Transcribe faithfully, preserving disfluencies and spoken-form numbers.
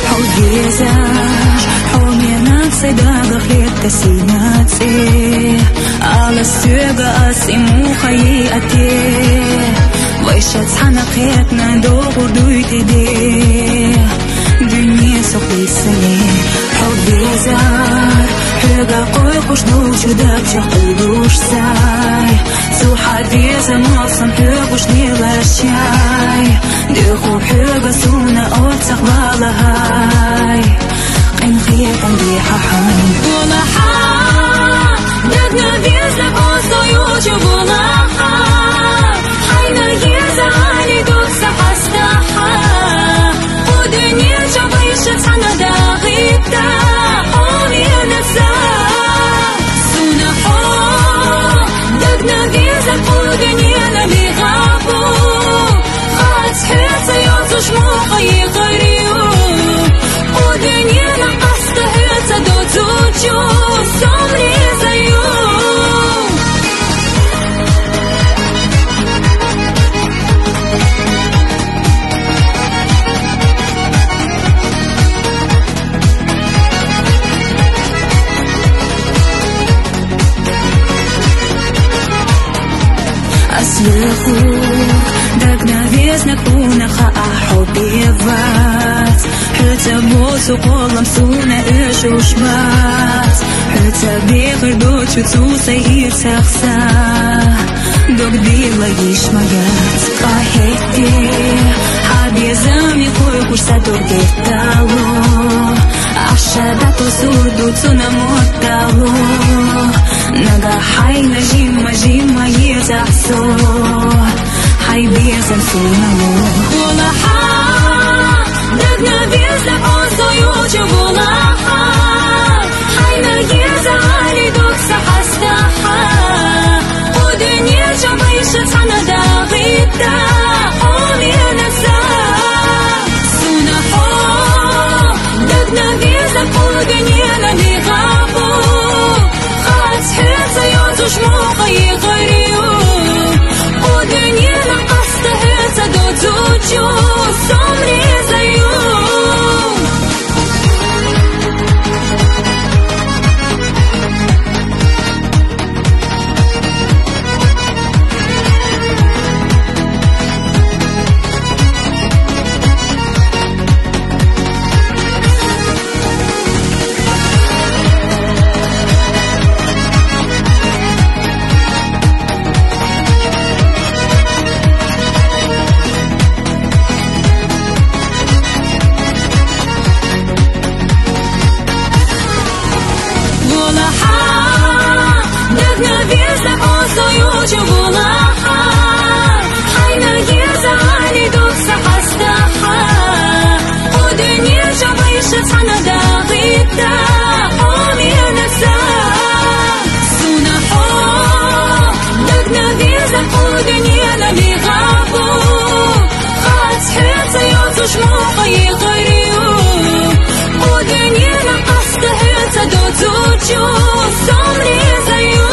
Хьо везаш, хьо менам сай дагахь лерта синацӀе, алас соьга ас и муха йиаде, вай ша цхьана кхетна догӀур дуй тиде. Дуьне со къисале, хьо везар, хьоьга къойкъуш долчу дагча къуйдуш сай. Цу хьан безам алсам хьоьгуш нелаш чай. Деху хьоьга суна орцах балагьай. Къин хетан дихьа хьайн. Валахьа, дагна везна осо йочу валахьа. Хьайна еза али дукса хьастахьа. Ху дуьне чу вайша цхьана дагъитта. Хьо венаса. Суна хьо, дагна веза ху дуьненали гъабу. Хац хьоьца йоцуш мукъа йикъарю. Ху дуьнена къаста хьоьца доцучу сомрезаю. Аслиху, дагна везна куна ха ахьо бевац. Хьоьца босу къолам суна уьшуш бац. Хьоьца бехар дочу цу сай ирсахса. Дог дила йиш ма яц, къахетте, хьан безами хой курса дог дертало. Ахша дату сурду цуна моттало. Нага хьайна жимма, жимма езахсо. Хьай безам суна мо. Валахьа, дагна везна осо йочу валахьа. Хьайна еза али дукса хьастахьа. Ху дуьне чу вайша цхьана дагъитта. Хьо венаса. Суна хьо, дагна веза ху дуьненали гъабу. Хац хьоьца йоцуш мукъа йикъарю. Ху дуьнена къаста хьоьца доцучу сомрезаю. Валахьа, дагна везна осо йочу валахьа. Хьайна еза али дукса хьастахьа. Ху дуьне чу вайша цхьана дагъитта. Хьо венаса. Суна хьо, дагна веза ху дуьненали гъабу. Хац хьоьца йоцуш мукъа йикъарю. Ху дуьнена къаста хьоьца доцучу сомрезаю.